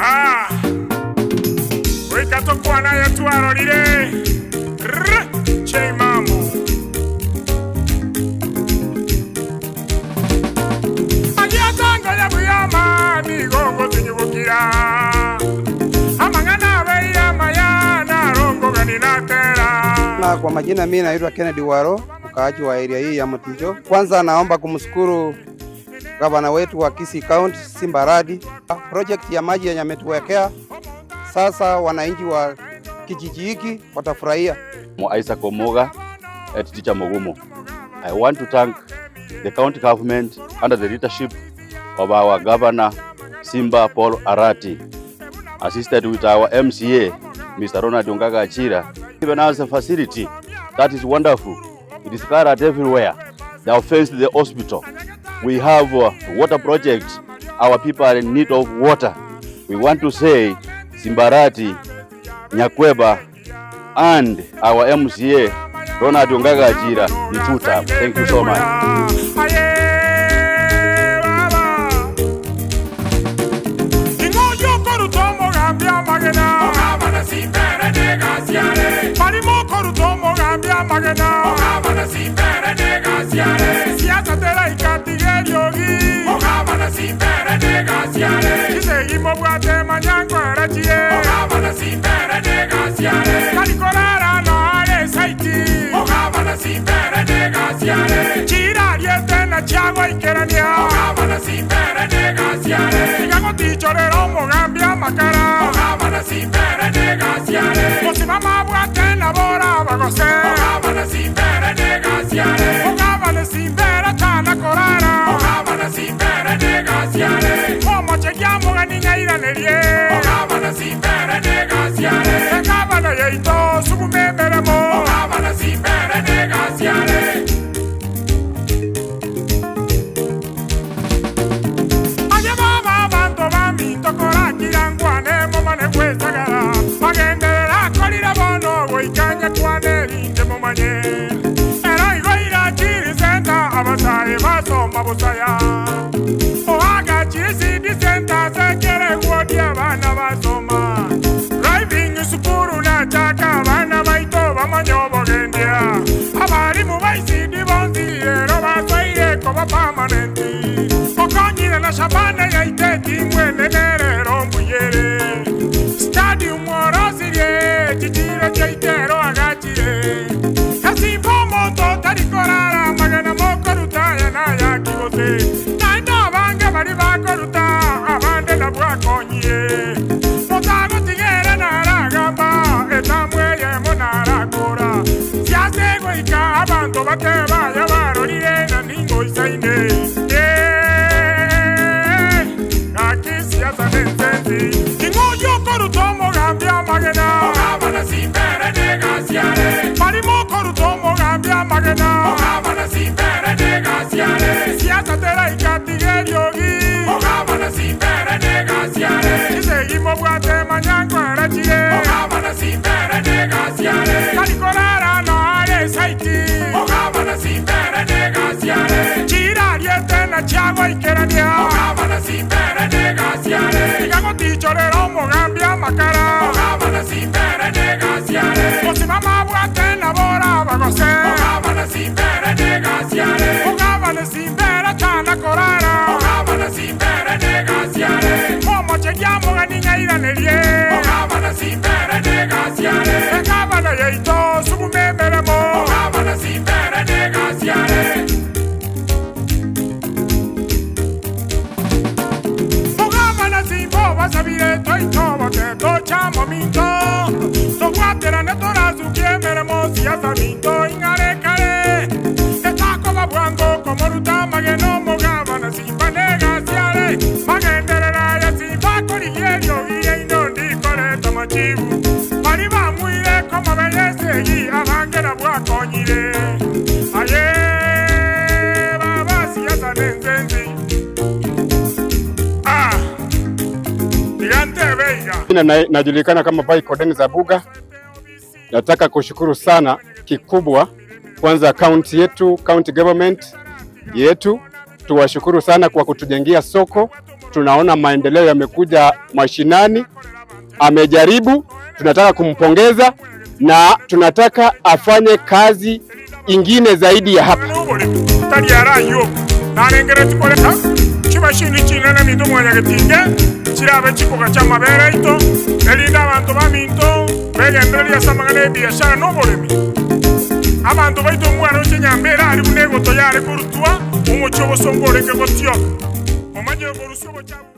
Ah, goika tokwane aya twarorire. Rr, J Mambo. Agiatangoya buya amani igo ngotinyugukira. Amang'ana abeire amaya naro nkogani natera. Na kwa majina mimi naitwa Kennedy Waro, mkaaji wa area hii ya Mtijo. Kwanza naomba kumshukuru gavana wetu wa Kisii County Simba Arati, project ya maji yenye ametuwekea sasa, wananchi wa kijiji hiki watafurahia. Isaac Omoga at Teacher Mugumo. I want to thank the county government under the leadership of our governor Simba Paul Arati, assisted with our MCA Mr. Ronald Ongaga Achira, given us a facility that is wonderful. It is carried everywhere. They have fenced the hospital. We have a water project. Our people are in need of water. We want to say Simba Arati, Nyakweba, and our MCA Ronald Ongaga Achira, the two top. Thank you so much. Aye, baba. Ing'oyo koruta omogambi amagena. Ogabana simbere negasiare. Marimo koruta omogambi amagena. Ogabana simbere negasiare. Siasa tera ikatigeriogi. Ogabana simbere negasiare. Chisegi mobwate manyango erachire. Ogabana simbere negasiare. Karikorara no are saiti. Ogabana simbere negasiare. Chirariete na chiagoikerania. Ogabana simbere negasiare. Tigagotichorera omogambi amakara. Ogabana simbere negasiare. Mosimama bwate na bora bagose. Ogabana simbere negasiare. Ogabana simbere tana korara. Ogabana simbere negasiare. Omochegia mogani nyairanerie. Ogabana simbere negasiare. Egabana yaito sugumemeremo. Ogabana simbere negasiare. Aye baba banto baminto korakira ngwane momane gwesagara. Magenderera korira bono goikanya kwane rinde momanye. Ero igo irakiri senta abasae basoma busaya. Oaga chiri senta sekere wodi abana basoma. Driving sukuru na chaka abana baito bamanyo bogendia. Abarimu baisidi bonsi ero basoire koba permanenti. Okonyire na Shabana yaite timwene nerero mbuyere. Stadium orosirie chichiro chaitero agachire. Kasimbo moto tarikorara magana mokorutaya na yakigose. Naenda abange bari bakoruta abande nabwakonyie. Motagotigere naragamba etamweye monarakora. Siase goika abanto bateba yabarorire na ningo isaine. Yeah, gaki siasa nensenzi. Ing'oyo koruta omogambi amagena. Ogabana simbere negasiare. Marimo koruta omogambi amagena. Ogabana simbere negasiare. Siasa tera ikatigeriogi. Ogabana simbere negasiare. Chisegi mobwate manyango erachire. Ogabana simbere negasiare. Karikorara no are saiti. Ogabana simbere negasiare. Chirariete na chiagoikerania. Ogabana simbere negasiare. Tigagotichorera omogambi amakara. Ogabana simbere negasiare. Mosimama bwate na bora bagose. Ogabana simbere negasiare. Ogabana simbere tana korara. Ogabana simbere negasiare. Momochegia mogani nyairanerie. Ogabana simbere negasiare. Egabana yaito sugumemeremo. Ogabana simbere negasiare. Ogabana simbo basabire toitoboke tochamo minto. Tobwaterane torazukie emeremo siasa minto ing'arekare. Etakoba bwango komoruta amagena omogabana simba negasiare. Magenderera ya simba korigia eriogi yaino ndikoreta machibu. Bari bamwire komobe yesegi abange nabwakonyire. Aye baba siasa nensenzi. Ah, Tigante beiga. Jina najulikana kama Baiko Dennis Abuga. Nataka kushukuru sana kikubwa kwanza county yetu, county government yetu, tuwashukuru sana kwa kutujengea soko. Tunaona maendeleo yamekuja mashinani, amejaribu, tunataka kumpongeza na tunataka afanye kazi ingine zaidi ya hapa. N'oboremi tari arayio narengeretie koreta chimashini chinene minto mwanyagetinge chirabe chikoga chi'amabere aito, erinde abanto baminto begendererie ase amang'ana y'ebiashara na oboremi. Abanto baito mwaroche enyama ere aria buna egoto yare korutwa, omochie obosongo orenge gotioka, omanyire korusia obochafu.